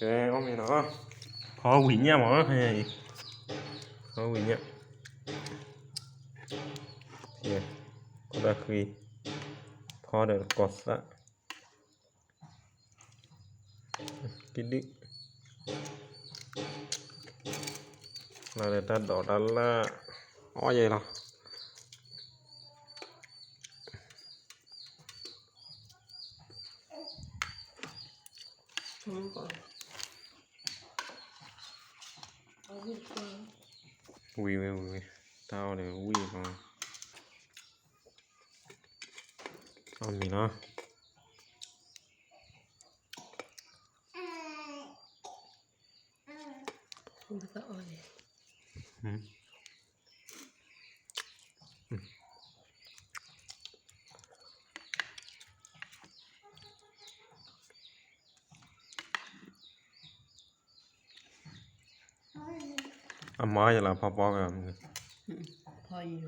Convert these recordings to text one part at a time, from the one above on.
ကဲ အီၣ်မ့ၤနီၤ, ဖီဝံၤညၣ်မး, ဖီဝံၤညၣ်, ကဲ, ကီၢ်တၢ်ဃံ, ဖီဒီးကီၤသၣ်, ကဒု, လၢတၢ်ဒိးတၢ်လၢ်, အီၣ်ယဲလီၤ. ဝံၤဝံၤဝံၤဝံၤ, တၢ်အီၣ်ဒီးဝံၤလီၤ, အီၣ်မ့ၤလီၤ. အမါယလၢဖီပီက, ဖီယိၤ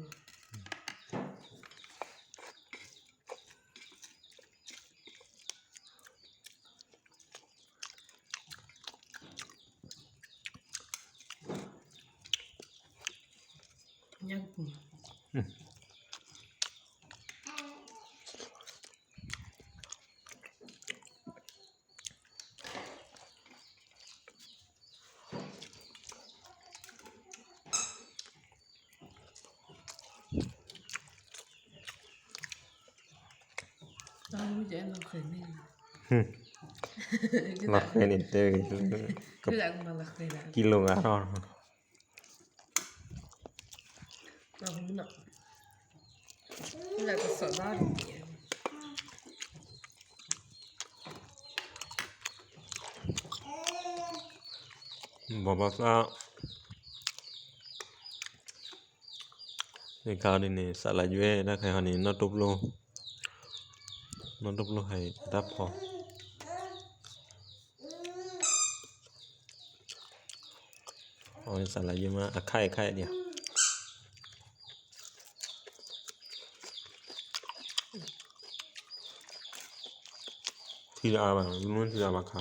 ညၣ်ကပူၤ လီၤဃဲန့ၣ်တဲ, ကံလိာ်ဂၤထီၣ်, ဘီဘီသၣ် န့ၣ်ခါဒ်န့ၣ် စးလၢယွဲၢ် တၢ်ခဲဟီန့ၣ် နီၢ်တိၢ်ပျိ, နီၢ်တိၢ်ပျိဟဲတၢ်ဖီ, အဝဲစးလၢယွဲၢ်မး အခါအံၤခါအံၤဒံး, ထံလၢအါဘၣ် မ့ၢ်ထံလၢအါဘၣ်ခါ